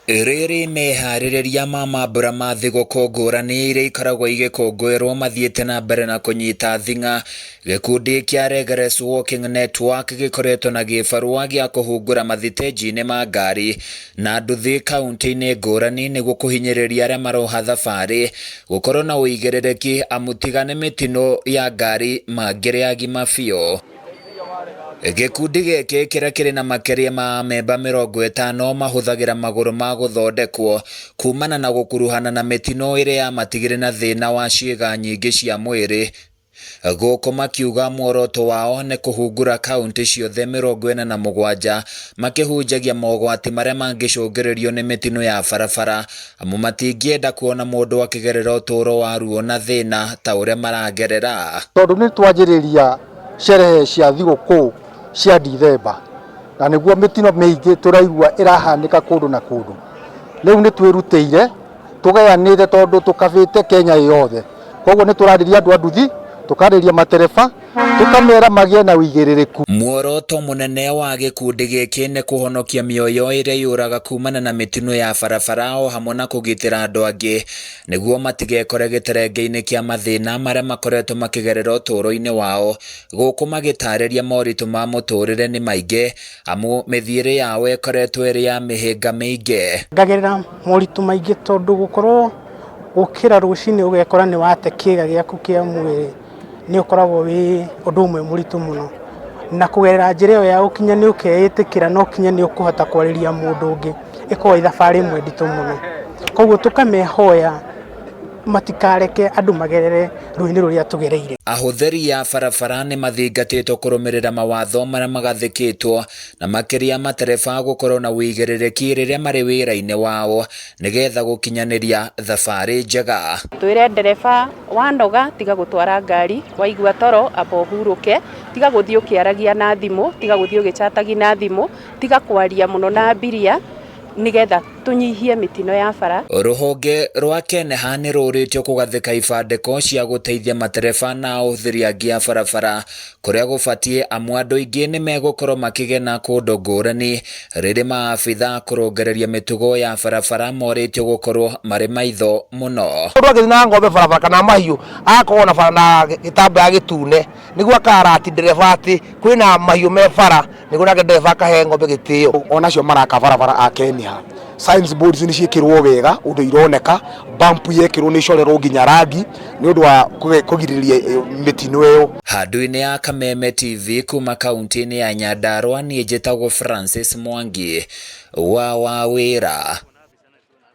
Rĩrĩ meharĩrĩria ma mambura ma thigũkũ ngũrani iria ikoragwo igĩkũngũĩrwo mathiĩte na mbere na kũnyita thing'a. Gĩkundi kĩa Regress Walking Network gĩkoretwo na gĩbarũa gĩa kũhungura mathitĩnji-inĩ ma ngari na nduthi kaunti-inĩ ngũrani nĩguo kũhinyĩrĩria arĩa maroha thabarĩ gũkorwo na ũigĩrĩrĩki amu tiga nĩ mĩtino ya ngari mangĩrĩ agima biũ. Gĩkundi gĩkĩ kĩrĩa kĩrĩ na makĩria ma amemba 50 mahũthagĩra magũrũ ma gũthondekwo kumana na gũkuruhana na mĩtino ĩrĩa yamatigire na thĩna wa ciĩga nyingĩ cia mwĩrĩ. Gũkũ makiuga muoroto wao nĩ kũhungura kaunti ciothe 47 makĩhunjagia mogwati marĩa mangĩcũngĩrĩrio nĩ mĩtino ya barabara amu matingĩenda kuona mũndũ akĩgerera ũtũũro wa ruo na thĩna ta ũrĩa maragerera. Tondũ nĩ twanjĩrĩria sherehe cia thigũkũ cia Dithemba, na nĩguo mĩtino mĩingĩ tũraigua ĩrahanĩka kũndũ na kũndũ. Rĩu nĩ twĩrutĩire tũgayanĩte tondũ tũkabĩte Kenya ĩ yothe. Koguo nĩ tũrarĩria andũ a nduthi, tũkarĩria matereba, tũkamera magĩe na ũigĩrĩrĩku. Muoroto mũnene wa gĩkundi gĩkĩ nĩ kũhonokia mĩoyo ĩrĩa yũraga kumana na mĩtino ya barabara o hamwe na kũgitĩra andũ angĩ nĩguo matigekore gĩterenge-inĩ kĩa mathĩna marĩa makoretwo makĩgerera ũtũũro-inĩ wao. Gũkũ magĩtarĩria moritũ ma mũtũrĩre nĩ maingĩ amu mĩthiĩre yao ĩkoretwo ĩrĩ ya mĩhĩnga mĩingĩ. Ngagerera moritũ maingĩ tondũ gũkorwo gũkĩra rũcinĩ ũgekora nĩ wate kĩga gĩaku kĩa mwĩrĩ nĩ ũkoragwo wĩ ũndũ ũmwe mũritũ mũno. Na kũgerera njĩra ĩyo ya gũkinya nĩ ũkeĩtĩkĩra na ũkinye nĩ ũkũhota kwarĩria mũndũ ũngĩ, ĩkoragwo ĩ thabarĩ ĩmwe nditũ mũno. Koguo tũkamehoya matikareke andũ magerere rũĩ-inĩ rũrĩa tũgereire. Ahũthĩri a barabara nĩ mathingatĩtwo kũrũmĩrĩra mawatho marĩa magathĩkĩtwo na makĩria matereba gũkorwo na ũigĩrĩrĩki rĩrĩa marĩ wĩra-inĩ wao nĩgetha gũkinyanĩria thabarĩ njega. Twĩre ndereba wanoga tiga gũtwara ngari, waigua toro amba ũhurũke, tiga gũthiĩ ũkĩaragia na thimũ, tiga gũthiĩ ũgĩchatagia na thimũ, tiga kwaria mũno na abiria nĩgetha tũnyihie mĩtino ya bara. Rũhonge rwa KENHA nĩ rũrĩtio kũgathĩka ibandĩko cia gũteithia matereba na ahũthĩri angĩ a barabara kũrĩa gũbatiĩ amu andũ aingĩ nĩ megũkorwo makĩgena kũndũ ngũrani rĩrĩ maabitha kũrũngereria mĩtugo ya barabara morĩtio gũkorwo marĩ maitho mũno. Mũndũ angĩthiĩ na ng'ombe barabara kana mahiũ agakorwo na bara na gĩtambaya gĩtune nĩguo aka alert ndereba atĩ kwĩna mahiũ me bara nĩguo nake ndereba akahe ng'ombe gĩtĩo. Onacio maraka barabara a KENHA signs boards nĩ ciĩkĩrwo wega ũndũ ironeka, bump yekĩrwo nĩ icorerwo nginya rangi nĩ ũndũ wa kũgirĩrĩria mĩtino ĩyo. Handũ-inĩ ya Kameme TV kuma kaunti-inĩ ya Nyandarua niĩ njĩtagwo Francis Mwangi wa Wawĩra.